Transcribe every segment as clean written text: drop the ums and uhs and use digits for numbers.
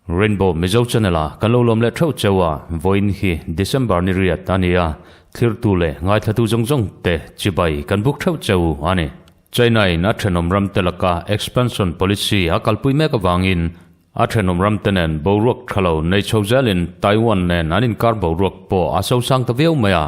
Rainbow Mizo Channel a kan lo lawm leh theuh cheu a, vawiin hi December ni riat a ni a, thlirtu leh ngaithlatu zawng zawng te chibai kan buk theuh cheu a ni. China in a thenawm ram te laka expansion policy a kalpui mek avangin a thenawm ram te nen boruak tha lo nei chho zelin Taiwan nen an inkar boruak pawh a sosang ta viau mai a.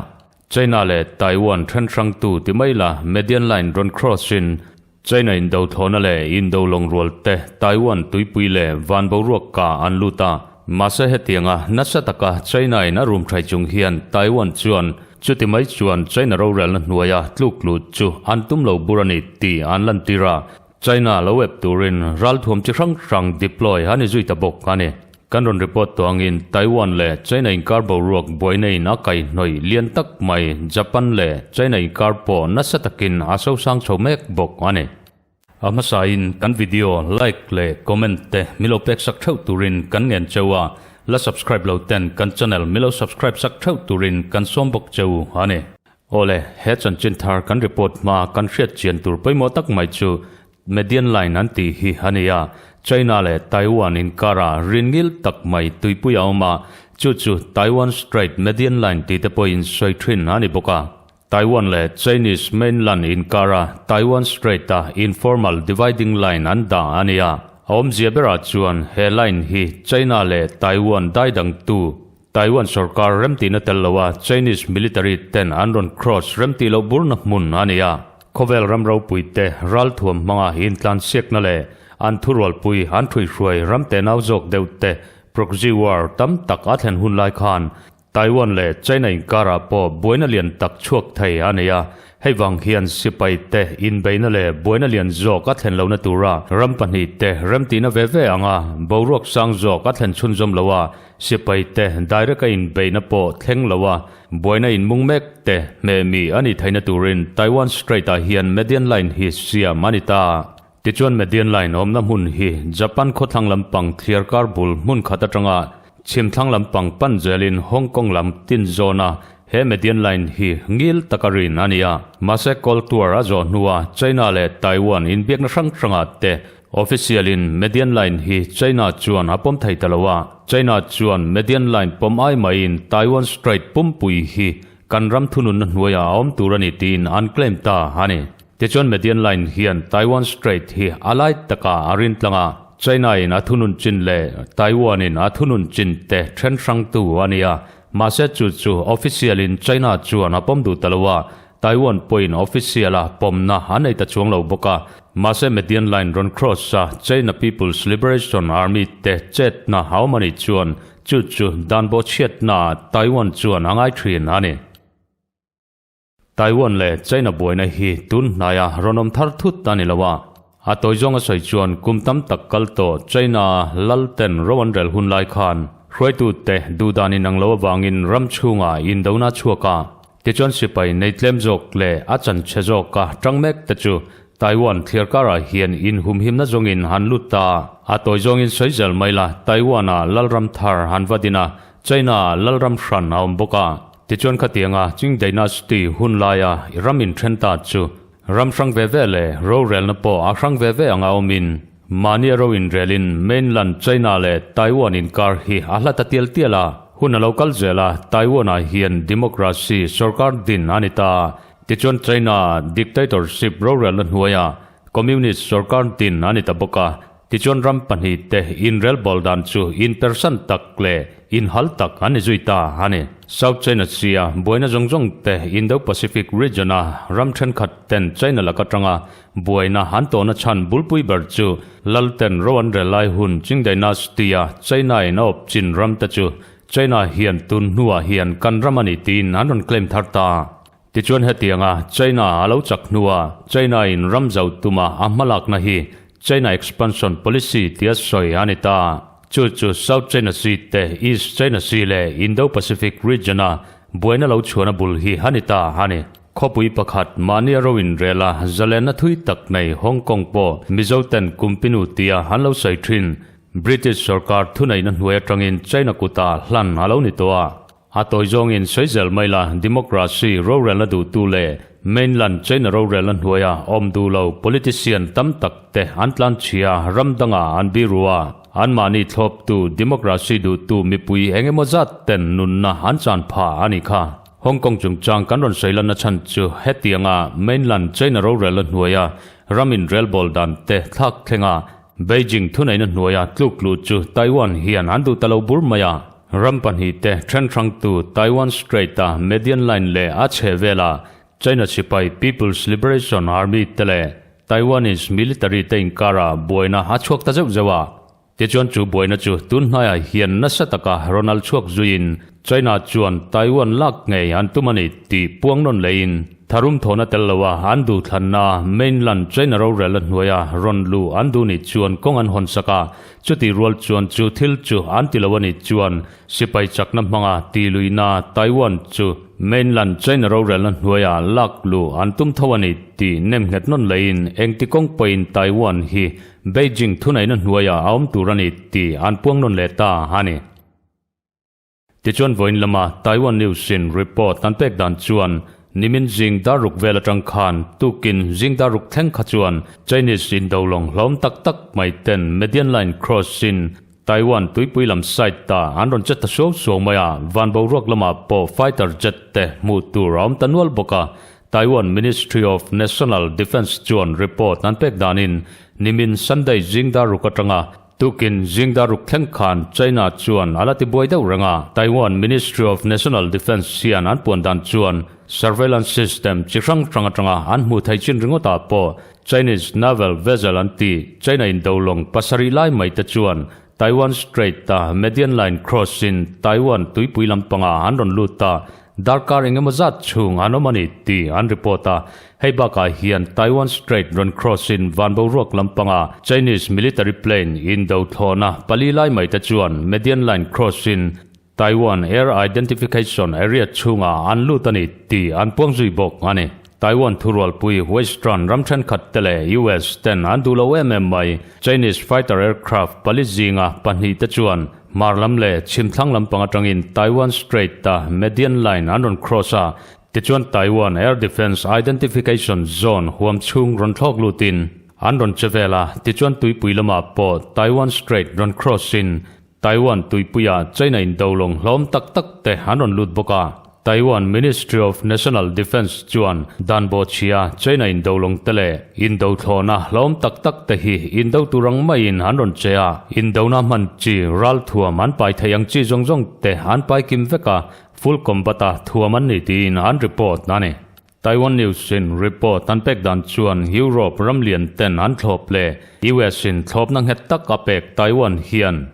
China leh Taiwan then hrangtu ti mai la median line rawn cross in China indo thlawhna leh indo lawngrual te Taiwan tuipui leh van boruak ka an lut a. Mahse hetianga nasa taka China in a rum thai chung hian Taiwan chuan chuti mai chuan China rorelna hnuaia tluk lut chu an tum lo bur a ni tih an lantir a. China lo ep turin ralthuam chi hrang hrang deploy a ni zui ta bawk a ni. Kan rawn report tawh angin Taiwan leh China inkar boruak buaina in a kaihnawih lian tak mai Japan leh China inkar pawh nasa takin a sosang chho mek bawk a ni. A hmasain kan video like leh comment te milo pek sak theuh turin kan ngen cheu a, la subscribe lo ten kan channel milo subscribe sak theuh turin kan sawm bawk cheu a ni. Awle, he chanchin thar kan report hma kan hriat chian tur pawimawh tak mai chu Median Line an tih hi a ni a, China leh Taiwan inkara rinngil tak mai tuipui a awm a, chu chu Taiwan Strait Median Line tih te pawhin sawi thin a ni bawk a. Taiwan leh Chinese mainland inkara Taiwan Strait-a informal dividing line an dah a ni a, a awmzia berah chuan he line hi China leh Taiwan daidangtu Taiwan sorkar remtihna tel loa Chinese military ten an rawn cross remtih loh burna hmun a ni a. Khawvel ram ropui te ralthuam hmanga intlansiakna leh an thurualpui an ṭhuihruai ram tenau zawk deuh te proxy war tam tak a thlen hun lai khan Taiwan leh China inkarah pawh buaina lian tak chhuak thei a ni a. Hei vang hian sipai te inbeihna leh buaina lian zawk a thlen lohna tura ram pahnihte remtihna ve ve anga boruak sang zawk a thlen chhunzawm lo a, sipai te direct a inbeihna pawh thleng lo a, buaina inmung mek te hmehmi a nih theihna turin Taiwan Strait ah hian Median Line hi siam a ni ta. Tichuan Median Line awmna hmun hi Japan khawthlang lampang thliarkar bul hmun khat atanga chhimthlang lampang pan zelin Hong Kong lam tin zawna he Median Line hi ngil taka rin a ni a. Mahse Cold War a zawh hnua China leh Taiwan inbiakna hrang hrangah te official in Median Line hi China chuan a pawm thei ta lo a. China chuan Median Line pawm ai maiin Taiwan Strait pumpui hi kan ram thununna hnuaiah a awm tur a ni tiin an claim ta a ni. Tichuan Median Line hian Taiwan Strait hi a lai takah a rin tlang a, China in a thunun chin leh Taiwan in a thunun chin te then hrangtu a ni a, mahse chu chu official in China chuan a pawm duh ta lo a, Taiwan pawhin official a pawmna a nei ta chuang lo bawk a, mahse Median Line rawn cross a China People's Liberation Army te chetna a awm a nih chuan chu chu dan bawhchhiatna ah Taiwan chuan a ngai thin a ni. Taiwan leh China buaina hi tun hnaia rawn awm thar thut a ni lo a, a tawi zawnga sawi chuan kum tam tak kal tawh China lal ten ro an rel hun lai khan hruaitute duhdan inang lo avangin ram chhungah indona a chhuak a, tichuan sipai nei tlem zawk leh a chanchhe zawka tang mek te chu Taiwan thliar karah hian inhumhimna zawngin han lut ta a, a tawi zawngin sawi zel mai la Taiwan-ah lalram thar han va din a, China-ah lalram hran a awm bawk a. Tichuan khatianga Qing Dynasty hun laia ram inthen ta chu ram hrang ve ve leh rorelna pawh a hrang ve ve anga awmin mahnia ro inrelin mainland China leh Taiwan inkar hi a hla ta tial tial a. Hun a lo kal zel a, Taiwan-ah hian democracy sorkar din a ni ta. Tichuan China dictatorship rorelna hnuaiah communist sorkar din a ni ta bawk a. Tichuan ram pahnihte inrel bawl dan chu inpersan tak leh inhal tak an ni zui ta a ni. South China Sea-a buaina zawng zawng te Indo-Pacific region-a ram thenkhat ten China lak atanga buaina an tawhna chhan bulpui ber chu Lalten ro an rel lai hun Qing Dynasty-a China-in a awp chin ram te chu China hian tun hnuah hian kan ram a ni tiin an rawn claim thar ta. Tichuan hetianga China a lo chak hnua China in ram zau tuma a hmalakna hi China Expansion Policy tia sawi a ni ta. Chu chu South China Sea te East China Sea leh Indo-Pacific region a buaina lo chhuahna bul hi a ni ta a ni. Khawpui pakhat mahnia ro inrel a zalenna thui tak nei Hong Kong pawh Mizo ten Kumpinu tia an lo sawi thin. British sorkar thuneihna hnuai atangin China kutah hlan a lo ni tawh a. A tawi zawngin sawi zel mai la, democracy rorelna duhtu leh mainland China rorelna hnuaia awm duh lo politician tam tak te an tlan chhia ram dangah an biru a, anmahni thlawptu democracy duhtu mipui eng emaw zat ten nunna an chan phah a nih kha. Hong Kong chungchang kan rawn sawi lanna chhan chu hetianga mainland China rorelna hnuaia ram inrelbawl dan te thlak thlenga Beijing thuneihna hnuaia tluk luh chu Taiwan hian an duh ta lo bur mai a. Ram pahnihte then hrangtu Taiwan Strait-a median line leh a chhe vela China sipai People's Liberation Army te leh Taiwanese military te inkarah buaina a chhuak ta zeuh zeuh a. Tichuan chu buaina chu tun hnaiah hian nasa taka rawn al chhuak zuiin China chuan Taiwan lak ngei an tum a ni tih puang nawn leiin tharum thawhna tel loa an duhthlanna mainland China rorel a hnuaia rawn luh an duh nih chuan kawng an hawn sak a, chutih rual chuan chu thil chu an ti lo a nih chuan sipai chakna hmanga tihluihna Taiwan chu mainland China rorelna hnuaia lak luh an tum tho a ni tih nemnghet nawn leiin engti kawng pawhin Taiwan hi Beijing thuneihna hnuaiah a awm tur a ni tih an puang nawn leh ta a ni. Tichuan vawiin lama Taiwan News in report an pek dan chuan nimin zing daruk vel atang khan tukin zing daruk thleng kha chuan Chinese indo lawng hlawm tak tak mai ten median line cross in Taiwan tuipui lam side ta an rawn che ta suau suau mai a, van boruak lamah pawh fighter jet te hmuh tur a awm ta nual bawk a. Taiwan Ministry of National Defence chuan report an pek danin nimin Sunday zing daruk atanga Tukin zingdaruk thleng khan China chuan a la ti buai deuh reng a, Taiwan Ministry of National Defence hian an puan dan chuan surveillance system chi hrang hrang atanga an hmuh theih chin ringawtah pawh Chinese naval vessel an tih China indolawng pasarih lai mai te chuan Taiwan Strait-a median line cross-in Taiwan tuipui lampangah an rawn lut a, Darkar engemaw zat chhung an awm a ni tih an report a, hei bakah hian Taiwan Strait rawn cross in van boruak lampanga Chinese military plane indo thlawhna pali lai mai te chuan median line cross in Taiwan Air Identification Area chhungah an lut a ni tih an puang zui bawk a ni. Taiwan thurualpui Western ram thenkhat te leh US ten an duh lo em em mai. Chinese fighter aircraft pali zinga pahnih te chuan Hmar lam leh chhimthlang lampang atangin Taiwan Strait-a median line an rawn cross a, tichuan Taiwan Air Defence Identification Zone huam chhung rawn thlawk lutin an rawn che vel a, tichuan tuipui lamah pawh Taiwan Strait rawn cross-in Taiwan tuipuia China indolawng hlawm tak tak te an rawn lut bawk a. Taiwan Ministry of National Defence chuan dan bawhchhia China indolawng te leh indo thlawhna hlawm tak tak te hi indo tur ang maiin an rawn che a, indona hman chi ral thuam an pai thei ang chi zawng zawng te an pai kim vek a, full combat a thuam an ni tiin an report a ni. Taiwan News in report an pek dan chuan Europe ram lian ten an thlawp leh US in thlawpna nghet tak a pek Taiwan hian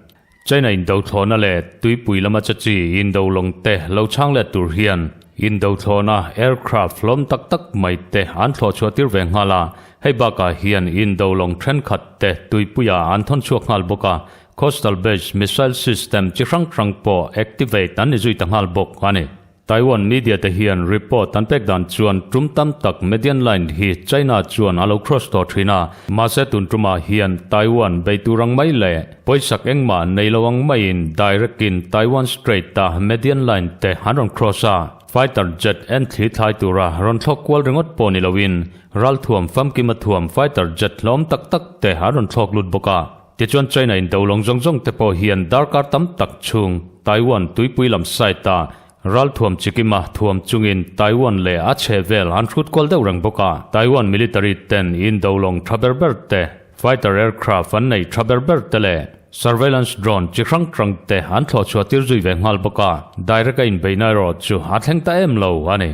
China indo thlawhna leh tuipui lama che chi indo lawng te lo chhang let tur hian indo thlawhna aircraft hlawm tak tak mai te an thlawh chhuah tir ve nghal a, hei bakah hian indo lawng thenkhat te tuipuiah an thawn chhuak nghal bawk a, coastal based missile system chi hrang hrang pawh activate an ni zui ta nghal bawk a ni. Taiwan media te hian report an pek dan chuan tum tam tak median line hi China chuan a lo cross tawh thin a, mahse tun tumah hian Taiwan bei tur ang mai leh pawisak engmah nei lo ang maiin direct in Taiwan Strait a median line te an rawn cross a, fighter jet en thli thlai tura rawn thlawk kual ringawt pawh ni loin ralthuam famkima thuam fighter jet hlawm tak tak te an rawn thlawk lut bawk a. Tichuan China in do lawng zawng zawng te pawh hian darkar tam tak chhung Taiwan tuipui lam side a ralthuam chikima thuam chungin Taiwan leh a chhe vel an hrut kual deuh reng bawk a. Taiwan military ten in do lawng tha ber ber te, fighter aircraft an nei tha ber ber te leh surveillance drone chi hrang hrang te an thlawh chhuah tir zui ve nghal bawk a. Direct a inbeihna erawh chu a thleng ta em lo a ni.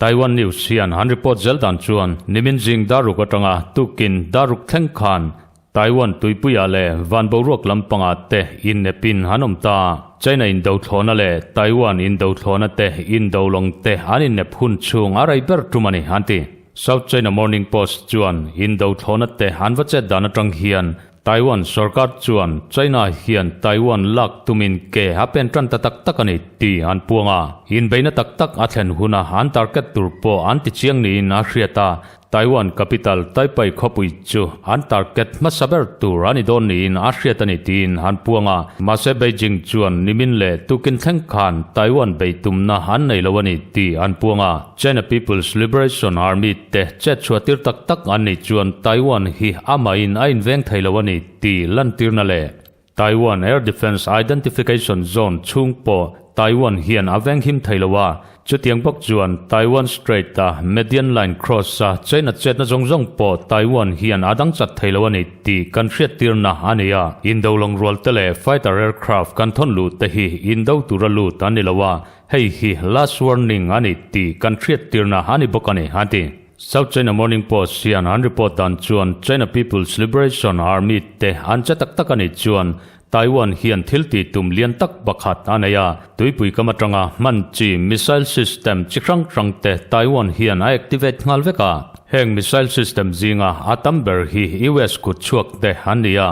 Taiwan News hian an report zel dan chuan nimin zing daruk atanga tukin daruk thleng khan Taiwan tuipuiah leh van boruak lampangah te innepin an awm ta. China indo thlawhna leh Taiwan indo thlawhna te indo lawng te an innep hun chhung a rei ber tum a ni an ti. South China Morning Post chuan indo thlawhna te an va chet dan atang hian Taiwan sorkar chuan China hian Taiwan lak tumin ke a pen tan ta tak tak a ni tih an puang a, inbeihna tak tak a thlen huna an target tur pawh an ti chiang niin a hriat a. Taiwan capital Taipei khawpui chu an target hmasa ber tur a ni dawn niin a hriat a ni tiin an puang a. Mahse Beijing chuan nimin leh tukin thleng khan Taiwan bei tumna an nei lo a ni tih an puang a. China People's Liberation Army te chet chhuah tir tak tak an nih chuan Taiwan hi amahin a inveng thei lo a ni tih lantirna leh Taiwan Air Defence Identification Zone chhung pawh Taiwan hian a venghim thei lo a, chutiang bawk chuan Taiwan Strait-a median line cross-a China chetna zawng zawng pawh Taiwan hian a dang chat thei lo a ni tih kan hriattirna a ni a. Indo lawngrual te leh fighter aircraft kan thawn luh te hi indo tura lut an ni lo a, hei hi last warning a ni tih kan hriattirna a ni bawk a ni, a ti. South China Morning Post hian an report dan chuan China People's Liberation Army te an che tak tak a nih chuan Taiwan hian thil tih tum lian tak pakhat a nei a, tuipui kam atanga hman chi missile system chi hrang hrang te Taiwan hian a activate nghal vek a. Heng missile system zinga a tam ber hi US kut chhuak te an ni a,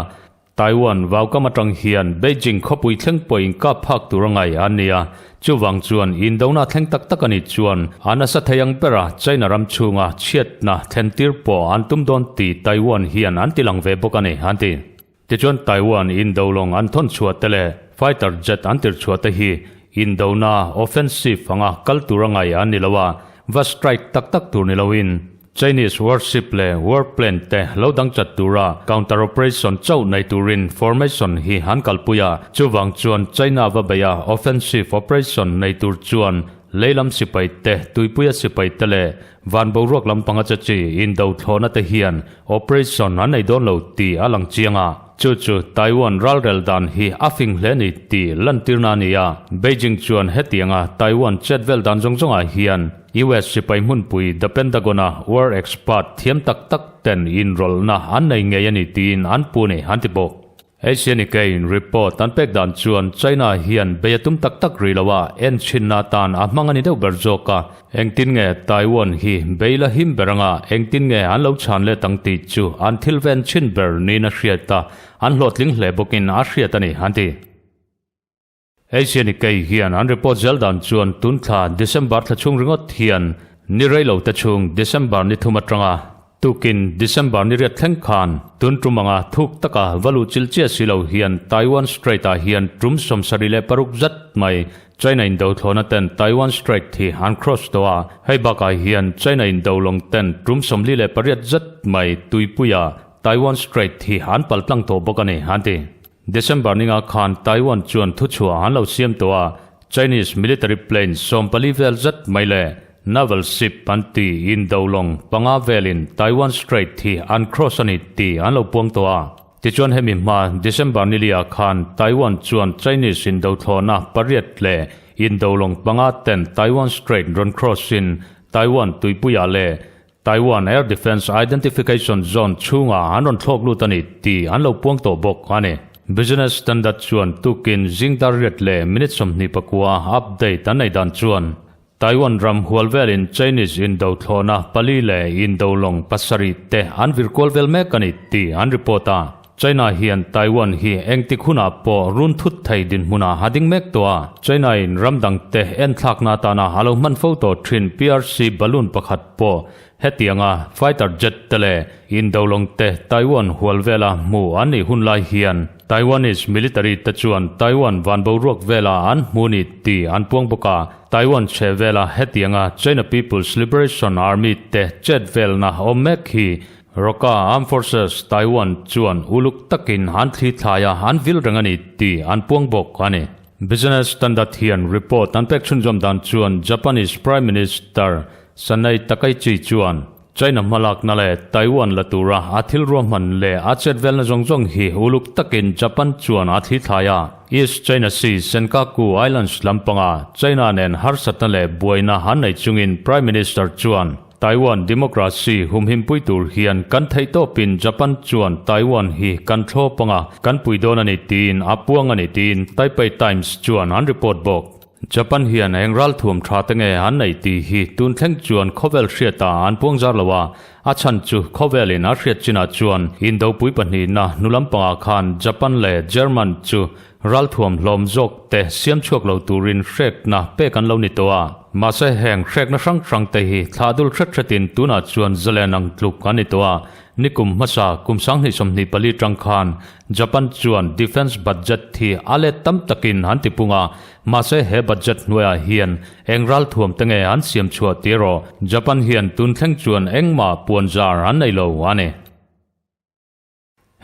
Taiwan vaukam atang hian Beijing khawpui thleng pawhin kap phak tur a ngai a nia. Chuvang chuan indona thleng tak tak a nih chuan a nasa thei ang bera China ram chhunga chhiatna thlen tir pawh an tum dawn tih Taiwan hian an ti lang ve bawk a ni, an ti. Tichuan Taiwan indo lawng an thawn chhuah te leh fighter jet an tir chhuah te hi indona offensive anga kal tur a ngai a ni lo a, va strike tak tak tur ni loin Chinese warship leh warplane te lo dang chat tura counter operation chauh nei turin formation hi an kalpui a, chuvang chuan China va beih a offensive operation nei tur chuan leilam sipai te, tuipuia sipai te leh van boruak lampanga che chi indo thlawhna te hian operation an nei dawn lo tih a lang chiang a. Chu chu Taiwan ralrel dan hi a fing hle ni tih lantirna a ni a, Beijing chuan hetianga Taiwan chet vel dan zawng zawngah hian US sipai hmunpui The Pentagon-a war expert thiam tak tak ten inrawlhna an nei ngei a ni tiin an pu ni an ti bawk. Asianicain report an pek dan chuan China hian bei a tum tak tak rih lo a, en chhinna atan a hmang a ni deuh ber zawk a. Engtin nge Taiwan hi bei la him ber anga engtin nge an lo chhan let ang tih chu an thil ven chhin ber niin a hriat a, an hlawhtling hle bawkin a hriat a ni an ti. Asianicay hian an report zel dan chuan tun thla December thla chhung ringawt hian ni reilo te chhung December ni thum atanga tukin December ni riat thleng khan tun tum anga thuk taka va luh chil chiah si lo hian Taiwan Strait ah hian tum 76 zat mai China indo thlawhna ten Taiwan Strait hi an cross tawh a, hei bakah hian China indo lawng ten tum 48 zat mai tuipuia Taiwan Strait hi an paltlang tawh bawk a ni an ti. December ninga khan Taiwan chuan thuchhuah an lo siam tawh a, Chinese military plane 14 vel zat mai leh naval ship an ti indo lawng panga velin Taiwan Strait hi an cross a ni tih an lo puang tawh a. Tichuan hemi hma December nilia khan Taiwan chuan Chinese indo thlawhna pariat leh indo lawng panga ten Taiwan Strait rawn cross in Taiwan tuipuiah leh Taiwan Air Defence Identification Zone chhungah an rawn thlawk lut a ni tih an lo puang tawh bawk a ni. Business Standard chuan tukin zing dar riat leh minute 29 update an nei dan chuan Taiwan ram hual velin Chinese indo thlawhna pali leh indo lawng pasarih te an vir kual vel mek a ni tih an report a. China hian Taiwan hi engtik hunah pawh run thut thei dinhmunah a ding mek tawh a. China-in ram dangte enthlakna atana a lo hman fo tawh thin PRC balloon pakhat pawh hetianga fighter jet te leh indolawng te Taiwan hual vela hmu an nih hun lai hian Taiwanese military te chuan Taiwan van boruak vela an hmu ni tih an puang bawk a. Taiwan chhe vela hetianga China People's Liberation Army te chet velna awm mek hi Roka Armed Forces Taiwan chuan uluk takin an thli thlai a, an vil reng a ni tih an puang bawk a ni. Business Standard hian report an pek chhunzawm dan chuan Japanese Prime Minister Sanae Takaichi chuan China hmalakna leh Taiwan la tura a thil ruahman leh a chetvelna zawng zawng hi uluk takin Japan chuan a thli thlai a. East China Sea Senkaku Islands lampanga China nen harsatna leh buaina an nei chungin Prime Minister chuan Taiwan democracy humhimpui tur hian kan theih tawpin Japan chuan Taiwan hi kan thlawp anga kan pui dawn a ni tiin a puang a ni tiin Taipei Times chuan an report bawk. Japan hian eng ralthuam tha te nge an nei tih hi tun thleng chuan khawvel hriata an puang zar lo a, a chhan chu khawvelin a hriat chinah chuan Indopui pahnihna hnu lampangah khan Japan leh German chu. Ralthuam hlawm zawk te siam chhuak lo turin hrekna pek an lo ni tawh a. Mahse heng hrekna hrang hrang te hi thlah dul hret hretin tunah chuan zalen ang tluk an ni tawh a. Nikum hmasa kum 2024 tang khan Japan chuan defence budget hi a let tam takin an tipung a, mahse he budget hnuaiah hian eng ralthuam te nge an siam chhuah tih erawh Japan hian tun thleng chuan engmah puanzar an nei lo a ni.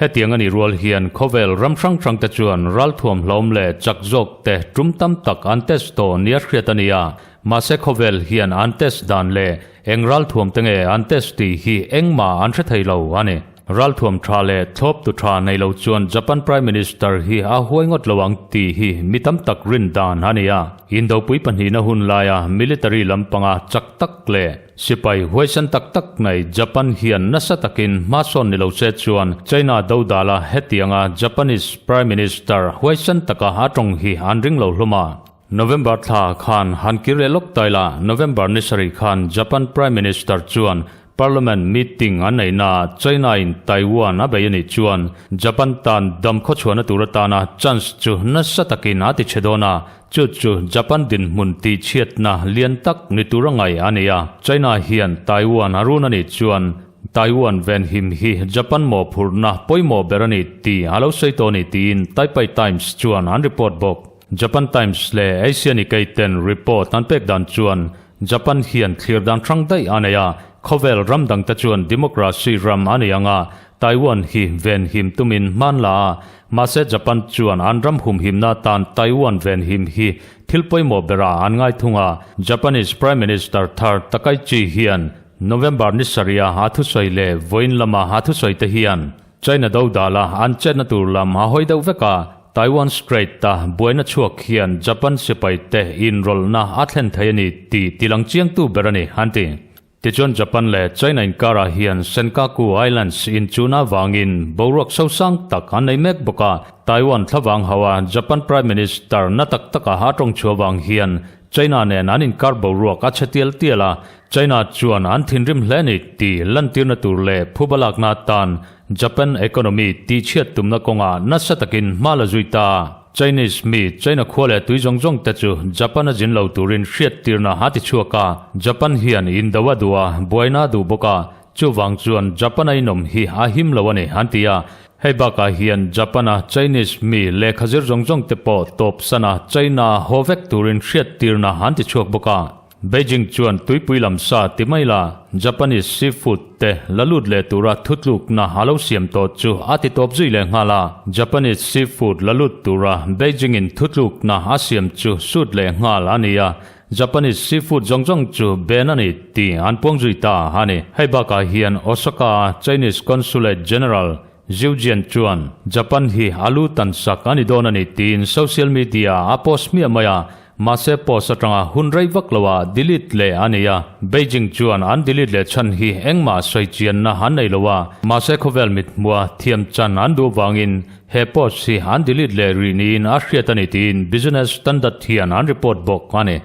Hetiang a nih rual hian khawvel ram hrang hrang te chuan ralthuam hlawm leh chak zawk te tum tam tak an test tawh nia hriat a ni a, mahse khawvel hian an test dan leh eng ralthuam te nge an test tih hi engmah an hre thei lo a ni. Ralthuam tha leh thlawp tu tha nei lo chuan Japan Prime Minister hi a huai ngawt lo ang tih hi mi tam tak rin dan a ni a. Indopui pahnihna hun laia military lampanga chak tak leh sipai huaisan tak tak nei Japan hian nasa takin hmasawn ni lo se chuan China dodala hetianga Japanese Prime Minister huaisan taka a tawng hi an ring lo hlawm a. November thla khan han kir leh lawk tai la, November ni sarih khan Japan Prime Minister chuan Parliament meeting an neihnaah China in Taiwan a bei a nih chuan Japan tan dam khawchhuahna tur atana chance chu nasa takin a ti chhe dawn a, chu chu Japan dinhmun tihchhiatna lian tak ni tur a ngaih a ni a. China hian Taiwan a run a nih chuan Taiwan venhim hi Japan mawhphurhna pawimawh ber a ni tih a lo sawi tawh a ni tiin Taipei Times chuan an report bawk. Japan Times leh Asia Nikkei ten report an pek dan chuan Japan hian thlir dan hrang daih a nei a, khawvel ram dangte chuan democracy ram a nei ang a, Taiwan hi venhim tumin hman la a, mahse Japan chuan an ram humhimna atan Taiwan venhim hi thil pawimawh berah an ngai thung a, Japanese Prime Minister thar Takaichi hian November ni sarih a a thusawi leh vawiin lama a thusawi te hian China do dala an chetna tur lam a hawi deuh vek a, Taiwan Strait-a buaina chhuak hian Japan sipai te inrawlhna a thlen thei a ni tih tilang chiangtu ber a ni, an ti. Tichuan Japan leh China inkarah hian Senkaku Islands inchuna vangin boruak sosang tak an nei mek bawk a, Taiwan thlavang haua Japan Prime Minister na tak taka a tawng chhuah vang hian China nen an inkar boruak a chhe tial tial a, China chuan an thinrim hle a ni tih lantirna tur leh phuba lakna atan Japan economy tihchhiat tumna kawngah nasa takin hma la zui ta. Chinese mi China khua leh tui zawng zawng te chu Japan a zin lo turin hriattirna a ti chhuak a, Japan hian indo a duh a, buaina a duh bawk a, chuvang chuan Japan a inawm hi a him lo a ni an ti a. Hei bakah hian Japan a Chinese mi lehkha zir zawng zawng te pawh tawp sana China haw vek turin hriattirna an ti chhuak bawk a. Beijing chuan tuipui lam sa ti mai la, Japanese seafood te la lut leh tura thutlukna a lo siam tawh chu a ti tawp zui leh nghal a. Japanese seafood la lut tura Beijing in thutlukna a siam chu sut leh nghal a ni a, Japanese seafood zawng zawng chu ban a ni tih an puang zui ta a ni. Hei bakah hian Osaka-a Chinese Consulate General Zhu Jian chuan Japan hi a lu tan sak a ni dawn a ni tiin social media a post hmiah mai a, mahse post atanga hun rei vak lo ah delete leh a ni a. Beijing chuan an delete leh chhan hi engmah sawi chianna an nei lo a, mahse khawvel mithmua thiam chan an duh vangin he post hi an delete leh rih niin a hriat a ni tiin Business Standard hian an report bawk a ni.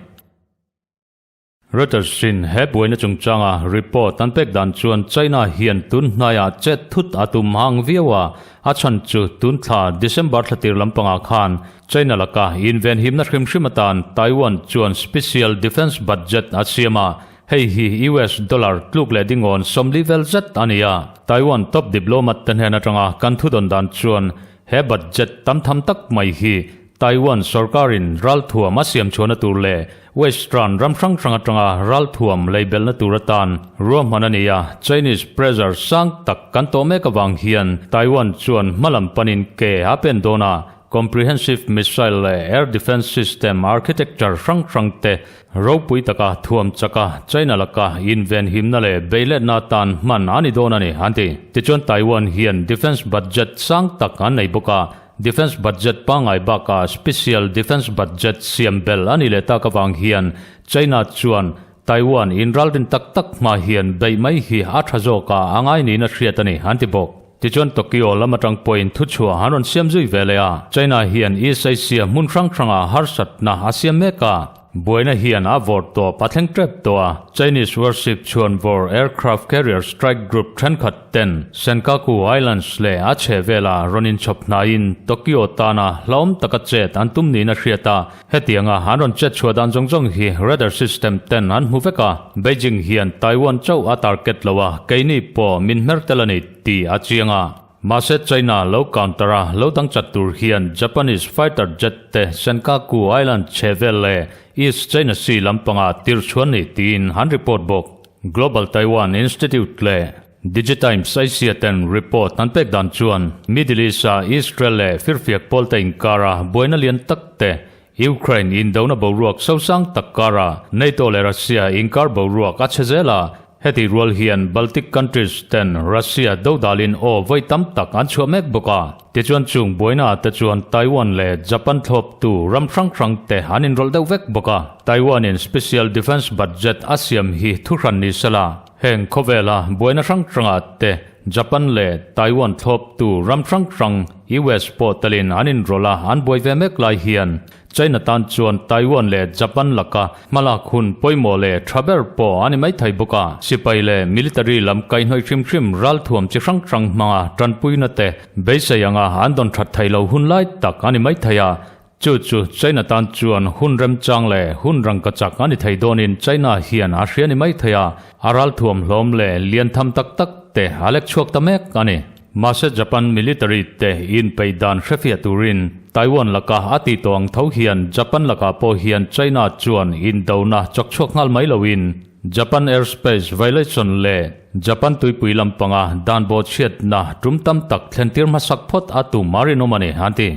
Reuters in he buaina chungchanga report an pek dan chuan China hian tun hnaiah chet thut a tum hang viau a, a chhan chu tun thla December thla tir lampangah khan China laka invenhimna hrim hrim atan Taiwan chuan special defence budget a siam a, hei hi US dollar tluk leh dingawn 40 vel zet a ni a. Taiwan top diplomat te hnen atanga kan thudawn dan chuan he budget tam tham tak mai hi Taiwan sorkarin ralthuam a siam chhuahna tur leh Western ram hrang hrang atanga ralthuam leibelhna tur atan ruahman a ni a, Chinese pressure sang tak kan tawh mek avang hian Taiwan chuan hmalam panin ke a pen dawn a, comprehensive missile leh air defence system architecture hrang hrang te ropui taka thuam chaka China laka invenhimna leh beiletna atan hman a ni dawn a ni, an ti. Tichuan Taiwan hian defence budget sang tak an nei bawk a, Defence budget pangngai bakah special defence budget siam bel a ni leh tak avang hian China chuan Taiwan inralrin tak tak hma hian beih mai hi a tha zawk a, a ngai niin a hriat a ni, an ti bawk. Tichuan Tokyo lam atang pawhin thuchhuah an rawn siam zui ve leh a, China hian East Asia hmun hrang hrangah harsatna a siam mek a. Buaina hian a vawrh tawp a thleng tep tawh a, Chinese warship chhuan vawr aircraft carrier strike group thenkhat ten Senkaku Islands leh a chhehvela rawn inchhawp hnaiin Tokyo tana hlauhawm taka chet an tum niin a hriat a, hetianga an rawn chet chhuah dan zawng zawng hi radar system ten an hmu vek a, Beijing hian Taiwan chauh a target lo a, keini pawh min hmer tel a ni tih a chiang a. Mahse China lo counter a lo dang chat tur hian Japanese fighter jet te Senkaku Island chhehvel leh East China Sea lampanga tir chhuan ni tiin an report bawk. Global Taiwan Institute leh Digitimes Asia ten report an pek dan chuan Middle East a Israel leh firfiak pawl te inkara buaina lian tak te Ukraine indona boruak sosang tak kara NATO leh Russia inkar boruak a chhe zel a, heti rual hian Baltic countries ten Russia dodalin aw vawi tam tak an chhuah mek bawk a. Tichuan chung buaina te chuan Taiwan leh Japan thlawptu ram hrang hrang te an inrawlh deuh vek bawk a. Taiwan in special defence budget a siam hi thuhran ni sela, heng khawvela buaina hrang hrangah te Japan leh Taiwan thlawptu ram hrang hrang US pawh telin an inrawlh a, an buai ve mek lai hian China tan chuan Taiwan leh Japan laka hmalak hun pawimawh leh tha ber pawh a ni maithei bawk a. Sipai leh military lam kaihhnawih hrim hrim ralthuam chi hrang hrang hmanga tanpuina te beisei anga an dawn that thei lo hun lai tak a ni maithei a. Chu chu China tan chuan hun remchang leh hun rangkachak a ni thei dawnin China hian a hria ni maithei a, a ralthuam hlawm leh lian tham tak tak te a lek chhuak ta mek a ni. Mahse Japan military te inpeih dan hrefiah turin Taiwan laka a tih tawh ang tho hian Japan lakah pawh hian China chuan indona chawk chhuak nghal mai loin Japan airspace violation leh Japan tuipui lampanga dan bawhchhiatna tum tam tak thlentir hmasak phawt a tum a rinawm a ni, an ti.